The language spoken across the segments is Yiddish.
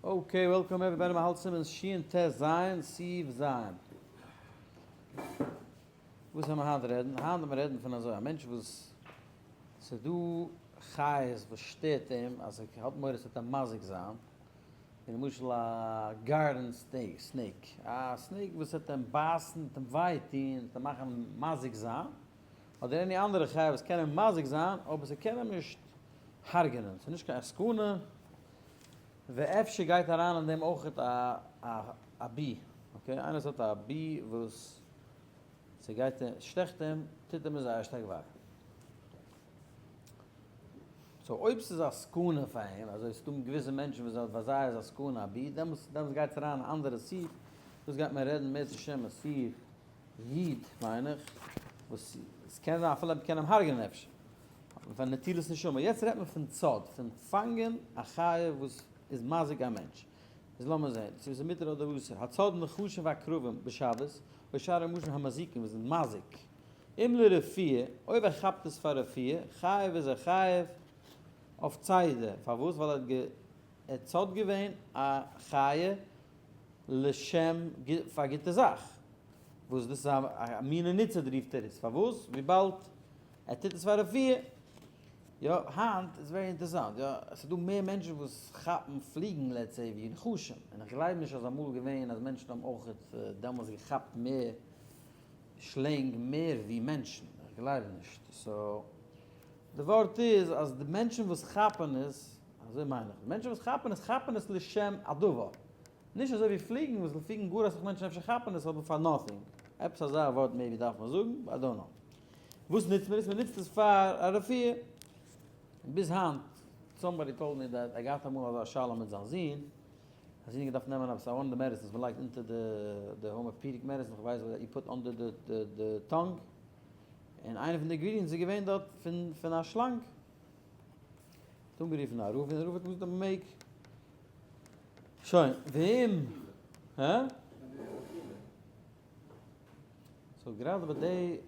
Okay, welcome everybody, מ'האלט סימן שין ט ז, סי' ז. וואס וועל מיר היינט רעדן? היינט וועל מיר רעדן פון אזוי, א מענטש וואס ס'איז דא חיות וואס שטערט אים, אז ער האט מורא ס'וועט אים מזיק זיין, ווי למשל א garden snake, א snake וואס וועט אים בייסן, וועט אים וויי טון, וועט אים מאכן מזיק זיין, אדער any אנדערע חיה וואס קען אים מזיק זיין, אבער ס'קען אים נישט הרג'נען, ס'איז נישט קיין סכנה, ואפשר גייט אריין אין דעם אויכעט א א bee, okay, איינער וואס האט א bee וואס ס'גייט אים, שטעכט אים, טוט אים עס זייער שטארק וויי. So אויב ס'איז א סכנה פאר אים, אזוי ס'דא געוויסע מענטשן וואס ביי זיי איז א סכנה א bee, דעמאלטס דעמאלטס גייט עס אריין אין אנדערע סעיף, דאס גייט מען רעדן מערצעשעם א סעיף י' מיין איך, וואס ס'קען זיין אפילו מ'קען אים הרג'נען אפשר. פאר נטילת נשמה, יעצט רעדט מען פון צד, פון פאנגען א חיה וואס איז מזיק א מענטש. איז לאמיר זען, צו עס איז מותר אדער אסור, הצד נחשים ועקרבים בשבת, או שאר רמשים המזיקים וואס זענען מזיק. אם לרפואה, אויב ער כאפט עס פאר רפואה, חייב איז ער חייב אויף צידה, פארוואס? ווייל ער האט גע ער האט צד געווען א חיה לשם פאר א גוטע זאך, וואס דאס איז א מינע ניצוד רופט ער עס, פארוואס? וויבאלד ער טוט עס פאר רפואה. יא, היינט איז very אינטערסאנט, יא, עס איז דא מער מענטשן וואס כאפן פליגן let's say ווי נחשים, און איך גלייב נישט אז אמאל געווען אז מענטשן האבן אויכעט דעמאלס געכאפט מער שלענג מער ווי מענטשן, איך גלייב נישט, so די ווארט איז אז די מענטשן וואס כאפן עס, אזוי מיין איך, די מענטשן וואס כאפן עס כאפן עס לשם א דבר, נישט אזוי ווי פליגן וואס פליגן גאר אסאך מענטשן אפשר כאפן עס אבער פאר nothing, עפעס אזא ווארט maybe דארף מען זאגן, I don't know. וואס נוצט מען עס? מען נוצט עס פאר א רפואה. ביז היינט, somebody told me that ער געהאט אמאל אזא שאלה מיט זיין זון, זיין זון האט געדארפט נעמען עפעס א one of the medicines מען לייגט אונטער די די homeopathic medicine, כ'ווייס וואס, you put under the the tongue, און איינע פון די ingredients איז געווען דארט פון פון א שלאנג. האט אנגערופן א רב און דער רב האט געזאגט אז מען מעג. שוין, ואם, הא? So גראדע ביי די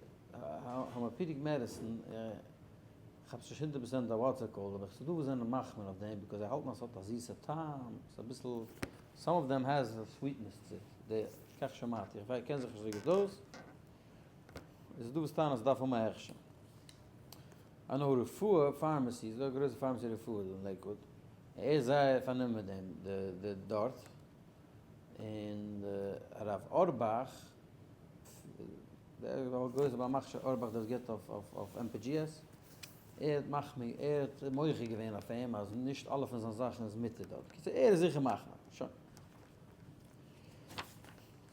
homeopathic medicine, איך האב נישט הונדערט פראצענט א WhatsApp call, אבער ס'דא וואס זענען מחמיר אויף דעם because זיי האלטן אז ס'האט א זיסע טעם, ס'איז אביסל, some of them has a sweetness to it, די, כך שמעתי, איך קען זיך נישט אזוי גוט אויס, איז דא וואס טענה'ן אז ס'דארף האבן א הכשר. I know רפואה pharmacy, ס'איז דא א גרויסע pharmacy רפואה דא אין לעיקוואוד, ער איז זייער פארנומען מיט דעם, די דארט, און הרב אורבאך, דער גרויסער בעל מכשיר אורבאך דאס גיבט אויף MPGS, ער האט מחמיר, ער האט מוחה געווען אויף אים אז נישט אלע פון זיין זאכן איז מותר דארט, בקיצור ער איז זיכער מחמיר, שוין.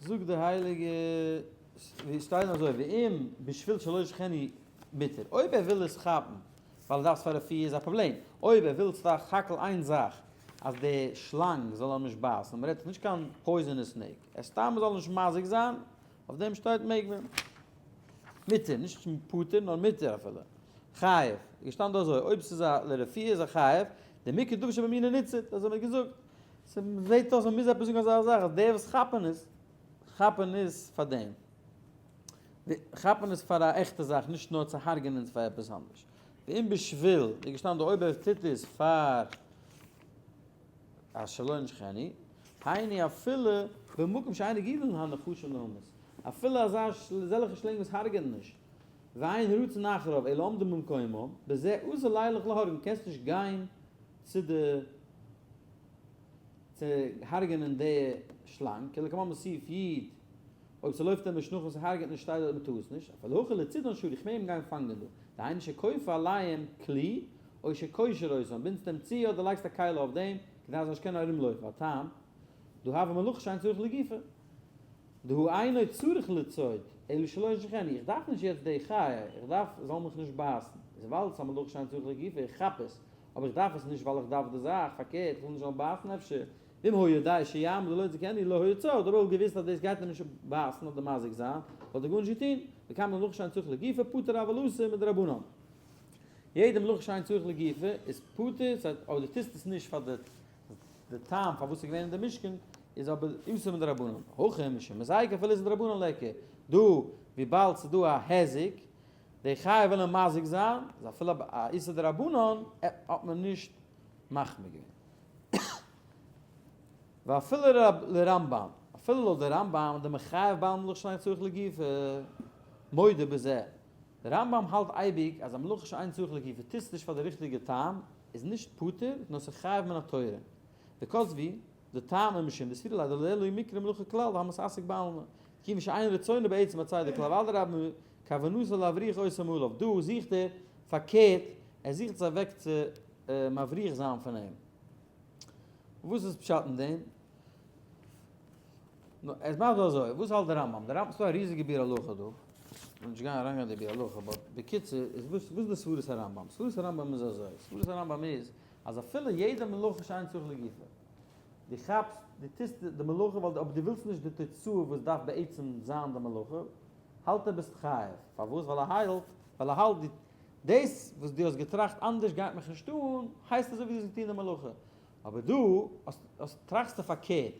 זאגט די הייליגע, ווי שטייט אזוי, ואם בשביל שלא ישכנו מותר, אויב ער וויל עס כאפן ווייל ער דארף עס פאר רפואה איז א פראבלעם, אויב ער וויל סך הכל איין זאך אז די שלאנג זאל אים נישט בייסן, מען רעדט נישט קיין poisonous snake, ער סתם זאל נישט מזיק זיין, אויף דעם שטייט מעג מען. מותר, נישט פטור נאר מותר אפילו. חייב, איז געשטאנען דא אזוי, אויב ס'איז א לרפואה איז א חייב, דמעיקר דבר שבמינו ניצוד, אזוי האט מען געזאגט. ס'זעט אויס מ'מוז עפעס זאגן אזא זאך אז די וואס כאפן עס, כאפן עס פאר דעם. כאפן עס פאר א עכטע זאך נישט נאר צו הרג'ענען אונז פאר עפעס אנדערש. ואם בשביל, איז געשטאנען דא אויב ער טוט עס פאר א שלא נשכני, היינו אפילו במקום שאין רגילים הנחשים להמית, אפילו אזא אזעלכע שלענג וואס הרג'ענען נישט, ואין רצון אחריו אלא עומדים במקומם, בזה אסור לילך להורגן, קענסט נישט גיין צו די צו הרג'ענען די שלאנג, כלקמן בסעיף י', אויב ס'לויפט אים נישט נאך און ס'הרג'עט נישט שטייט דארט מ'טאר עס נישט, אפילו הכא לצידן שרי, כ'מעג אים גיין פאנגען דא, דהיינו שכופה עליהם כלי, או שקושר אותם, בינדסט אים צו אדער לייגסט א כלי אויף דעם, כדי ער זאל נישט קענען ארומלויפן, והטעם, דהא הוה מלאכה שאין צריך לגופה, דהא אינו צריך לצוד, אלא שלא ינשכנו, איך דארף נישט יעצט די חיה, איך דארף זאל מיך נישט בייסן, איז ווייל ס'איז א מלאכה שאין צריך לגופה, איך כאפ עס, אבער איך דארף עס נישט ווייל איך דארף די זאך, פארקערט, איך וויל נישט זאל בייסן אפשר, ואם הוא יודע שיעמוד ולא יזיקנו לא היה צד, אויב ער וואלט געוואוסט אז דאס גייט אים נישט בייסן אדער מזיק זיין, וואלט ער גארנישט געטון, וכאן מלאכה שאין צריך לגופה פטור אבל אסור מדרבנן. יעדע מלאכה שאין צריך לגופה איז פטור, ס'הייסט אויב דו טוסט עס נישט פאר די די טעם פארוואס ס'איז געווען אין די משכן, איז אבער אסור מדרבנן. הכא משום היזק אפילו איסור דרבנן ליכא, דא וויבאלד ס'איז דא א היזק, די חיה וויל אים מזיק זיין, איז אפילו א איסור דרבנן האט מען נישט מחמיר געווען. ואפילו לרמב"ם, אפילו לויט די רמב"ם דמחייב בעל מלאכה שאין צריך לגופה, מודה בזה. די רמב"ם האלט אייביג אז א מלאכה שאין צריך לגופה טוסט נישט פאר די ריכטיגע טעם איז נישט פטור נאר ס'איז חייב מן התורה. וכותבי דטעמא משום דסבירא ליה דלא לא מיקרי מלאכה כלל והמתעסק בעלמא כיוון שאין רצונו בעצם הצידה כלל ואדרבה כוונתו להבריח אותו מעליו דא זוכט ער פארקערט ער זוכט עס אוועק צו מבריח זיין פון אים. וואס איז פשט אין דעם? נו, ער איז מסביר אזוי, וואס האלט דער רמב"ם? דער רמב"ם, ס'דא א ריזיגע ביאור הלכה דא, כ'וויל נישט גיין אריינגיין אין די ביאור הלכה, but בקיצור, איז וואס וואס איז די סברת הרמב"ם? סברת הרמב"ם איז אזוי, סברת הרמב"ם איז, אז אפילו יעדע מלאכה שאין צריך לגופה, דו כאפסט, דו טוסט די מלאכה ווייל אבער דו ווילסט נישט די תוצאה וואס דארף בעצם זיין די מלאכה, האלט ער ביסט חייב. פארוואס? ווייל ער האלט, ווייל ער האלט דו, דאס וואס דו האסט געטראכט אנדערש גייט מיך נישט אן, הייסט אזוי ווי דו האסט געטון די מלאכה. אבער דא האסט טראכסטו פארקערט,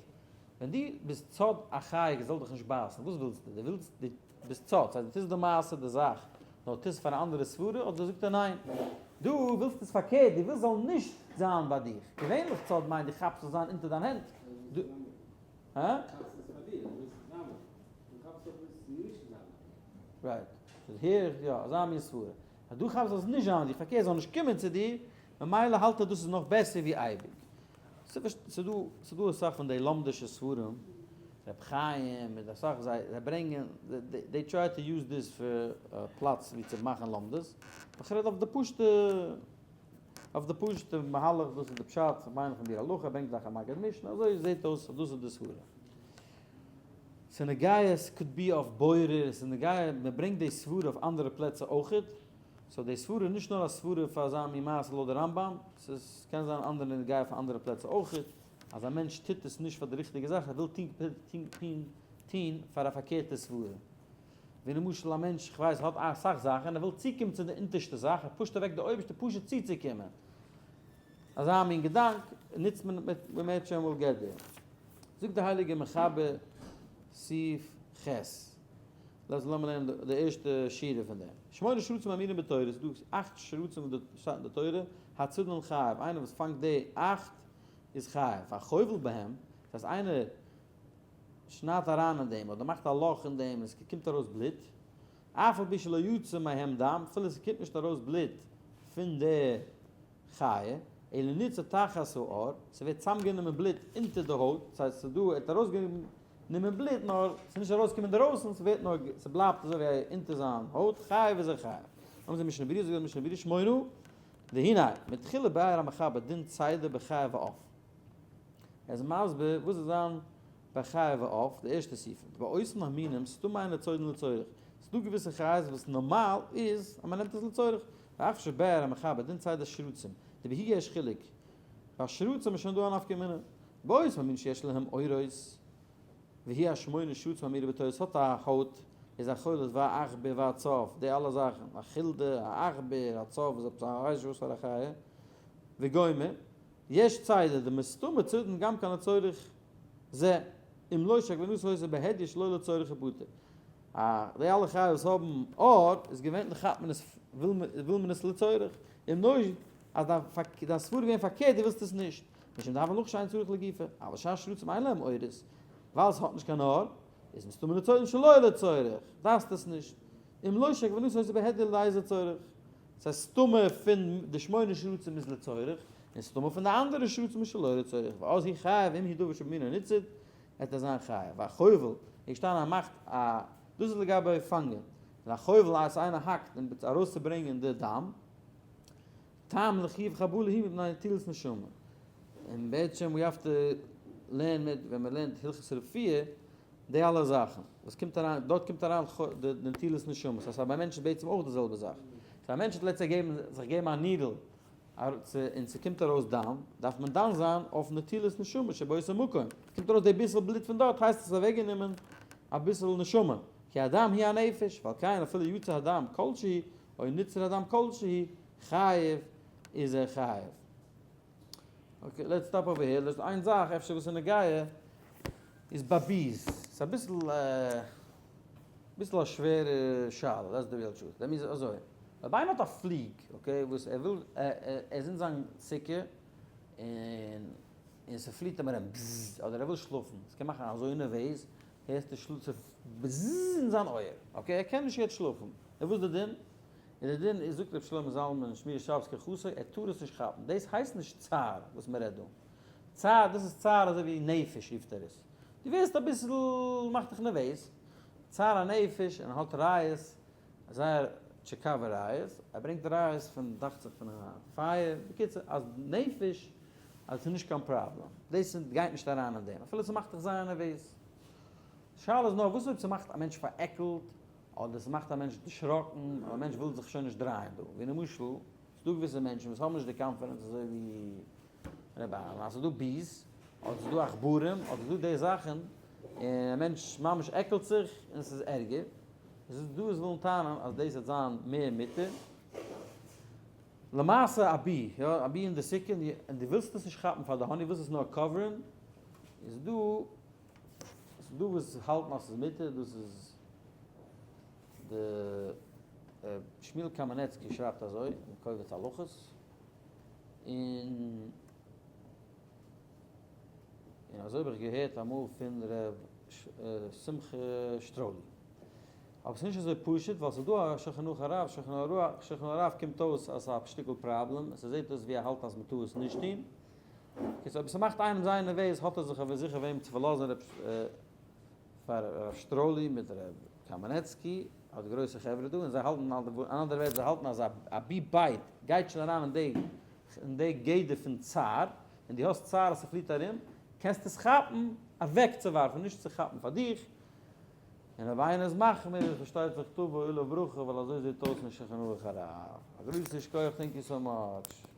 ווען דו ביסט צד א חיה זאל דיך נישט בייסן, וואס ווילסטו? דו ווילסט דו ביסט צד, ס'הייסט דו טוסט די מעשה די זאך, נאר טוסט פאר א אנדערע סברה, אדער זאגט ער ניין, דו ווילסט עס פארקערט, דו ווילסט זאל נישט זיין ביי דיך, געווענליך צד מיינט דו כאפסט זאל זיין אונטער דיין הענט, דו הא? right, הער איך יא, אזא מין סברה, אז דו כאפסט זאל עס נישט זיין ביי דיך, פארקערט זאל נישט קומען צו דיר, ממילא האלט ער דאס איז נאך בעסער ווי אייביג. ס'דא אסאך פון די לומדישע ספרים, ר' חיים מיט אסאך זיי זיי ברענגען, they try to use this פאר א פלאץ ווי צו מאכן לומדות, איך רעד אויף די פשוטע אויף די פשוטע מהלך דאס איז די פשט, מיין איך אין ביאור הלכה ברענגט זאך א מגיד משנה, אזוי זעט אויס אז דאס איז די סברה. ס'נוגע עס could be אויף בורר, ס'נוגע מ'ברענגט די סברה אויף אנדערע פלעצער אויכעט. so די סברה איז נישט נאר א סברה פאר אזא מין מעשה לויט די רמב"ם, ס'איז קען זיין אנדערע נוגע פאר אנדערע פלעצער אויכעט, אז א מענטש טוט עס נישט פאר די ריכטיגע זאך, ער וויל טוהן טוהן פאר א פארקערטע סברה. ווי למשל א מענטש, כ'ווייס, האט אסאך זאכן, ער וויל צוקומען צו די אונטערשטע זאך, ער push ט אוועק די אויבערשטע פשוט צוצוקומען. אזא מין געדאנק נוצט מען אם ירצה השם we'll get there. זאגט די הייליגע מחבר סעיף ח'. לאז לאמיר לערנען די ערשטע שורה פון דעם. שמונה שרצים האמורים בתורה, ס'איז דא אכט שרצים וואס שטייט אין די תורה, הצדן חייב, איינער וואס פאנגט די אכט איז חייב, והחובל בהם, דאס הייסט איינער שניידט אריין אין דעם אדער מאכט א לאך אין דעם און עס קומט ארויס בלוט, אף על פי שלא יצא מהם דם, אפילו עס קומט נישט ארויס בלוט פון די חיה, אלא ניצה תחת העור, ס'ווערט צוזאמגענומען בלוט אונטער די הויט, דאס הייסט ס'איז דא, ער האט ארויסגענומען בלוט נאר ס'איז נישט ארויסגעקומען אינדערויסן, ס'ווערט נאר, ס'בלייבט אזוי ווי אונטער זיין הויט, חייב איז ער חייב. לאמיר זען משנה ברורה, זאגט די משנה ברורה שמונה, והנה, מתחילה ביאר המחבר דין צידה בחיה ועוף. ער איז מסביר וואס איז זיין בחיה ועוף, די ערשטע סעיף, באותן המינים סתמא אין לצודן לצורך, ס'דא געוויסע חיות וואס נארמאל איז אז מ'נעמט עס לצורך, ואף שביאר המחבר דין צידת שרצים, דבהוא יש חילוק, ביי שרצים איז שוין דא א נפקא מינה, באותן המין שיש להם עורות, והוא השמונה שרצים האמורים בתורה, ס'האט א הויט, איז א חולאת והעכבר והצב, די אלע זאכן, א חולדה, א עכבר, א צב איז עפעס א כ'ווייס נישט וואס פאר א חיה, וגומר, יש צידה דמסתמא צדן גם כן לצורך זה, אם לא שכוונתו היתה בהדיא שלא לצורך ופטור. א די אלע חיות וואס האבן עור איז געווענליך כאפט מען עס וויל מען עס לצורך, אם לא אז דיין דיין סברה געווען פארקערט דו ווילסט עס נישט, משום דהוה מלאכה שאין צריך לגופה, אבל שאר שרצים אין להם עורות, ווייל עס האט נישט קיין עור, איז מסתמא לצורך שלא לצורך, דארפסט עס נישט, אם לא שכוונתו היתה בהדיא לאיזה צורך. ס'הייסט סתמא פון די שמונה שרצים איז לצורך, און סתמא פון די אנדערע שרצים איז שלא לצורך, ואז הוא חייב אם הוא דבר שבמינו ניצוד, וועט ער זיין חייב. והחובל, איז געשטאנען אז מאכט א, דאס איז לגבי פאנגען, און א חובל אז איינער האקט און ארויסצוברענגען די דם, טעם לחיוב חבלה הוא מפני נטילת נשמה. און בעצם we have to learn מיט ווען מ'לערנט הלכות רפואה, די אלע זאכן וואס קומט אריין, דארט קומט אריין די נטילת נשמה, ס'הייסט אז ביי מענטשן איז בעצם אויך די זעלבע זאך, סאו א מענטש האט לעצטער געבן זיך געבן א needle און ס'קומט ארויס דם, דארף מען דן זיין אויף נטילת נשמה שבאותו מקום, קומט ארויס די ביסל בלוט פון דארט הייסט עס אוועקגענומען אביסל נשמה, כי הדם היא הנפש, ועל כן אפילו יצא הדם כל שהוא או נצר הדם כל שהוא חייב איז ער חייב. okay, let's stop over here. דאס איין זאך אפשר וואס איז נוגע איז ביי bees. ס'איז אביסל אביסל א שווערע שאלה, that's the real truth. דער איז אזוי, אויב איינער האט א פליג, okay, וואס ער וויל, ער איז אין זיין סוכה, און. און ס'פליט אים ארום בזזז, אדער ער וויל שלאפן, ס'קען מאכן אזוי נערוועז, הערסט די שלאף בזזז אין זיין אויער, okay ער קען נישט יעצט שלאפן, און וואס די דין? און די דין איז זאגט רבי שלמה זלמן אין שמירת שבת כהלכתו ער טאר עס נישט כאפן, דאס הייסט נישט צער וואס מ'רעדט דא, צער דאס איז צער אזוי ווי נפש רופט ער עס, דו ווערסט אביסל מאכט דיך נערוועז, צער הנפש און האט ראיות זייער טשיקאווע ראיות, ער ברענגט ראיות פון דאכט זיך פון א פייער, בקיצור אז נפש אז עס איז נישט קיין פראבלעם, דאס גייט נישט אריין אין דעם אפילו ס'מאכט דיך זייער נערוועז. די שאלה איז נאר וואס אויב ס'מאכט א מענטש פארעקלט, אדער ס'מאכט א מענטש דערשראקן, אדער א מענטש וויל זיך שוין נישט דרייען דא, ווי למשל ס'דא געוויסע מענטשן וואס האבן נישט די confidence אזוי ווי ר' אהרן, אז ס'דא bees, אדער ס'דא עכברים, אדער ס'דא די זאכן, און א מענטש ממש עקלט זיך און ס'איז ערגער, עס איז דא וואס ווילן טענה'ן אז דאס וועט זיין מער מותר. למעשה א bee, יא, א bee אין די סוכה, און דו ווילסט עס נישט כאפן פאר די honey, ווילסט עס נאר cover ן, איז דא, ס'איז דא וואס האלטן אז ס'איז מותר, דאס איז די ר' שמואל קאמענעצקי שרייבט אזוי אין קובץ הלכות, און און אזוי האב איך געהערט אמאל פון ר' שמחה שטרולי. אבער ס'איז נישט אזוי פשוט ווייל ס'איז דא א שולחן ערוך הרב, שולחן הרב קומט אויס אז ס'איז א שטיקל פראבלעם, און ס'זעט אויס ווי ער האלט אז מ'טאר עס נישט טון. קיצור אויב ס'מאכט איינעם זייער נערוועז האט ער זיך אבער זיכער וועם צו פארלאזן ר' פאר רב שטרולי מיט ר' קאמענעצקי האט גרויסע חברה דא און זיי האלטן אין אנדערע ווערטער זיי האלטן אז א bee bite גייט שוין אריין אין די אין די גדר פון צער און דו האסט צער אז ס'פליט ארום קענסטו עס כאפן אוועקצואווארפן נישט צו כאפן פאר דיך און אויב איינער איז מחמיר איז פארשטייט זיך תבוא עליו ברכה ווייל אזוי זעט אויס אין שולחן ערוך הרב. א גרויסן שכוח thank you so much.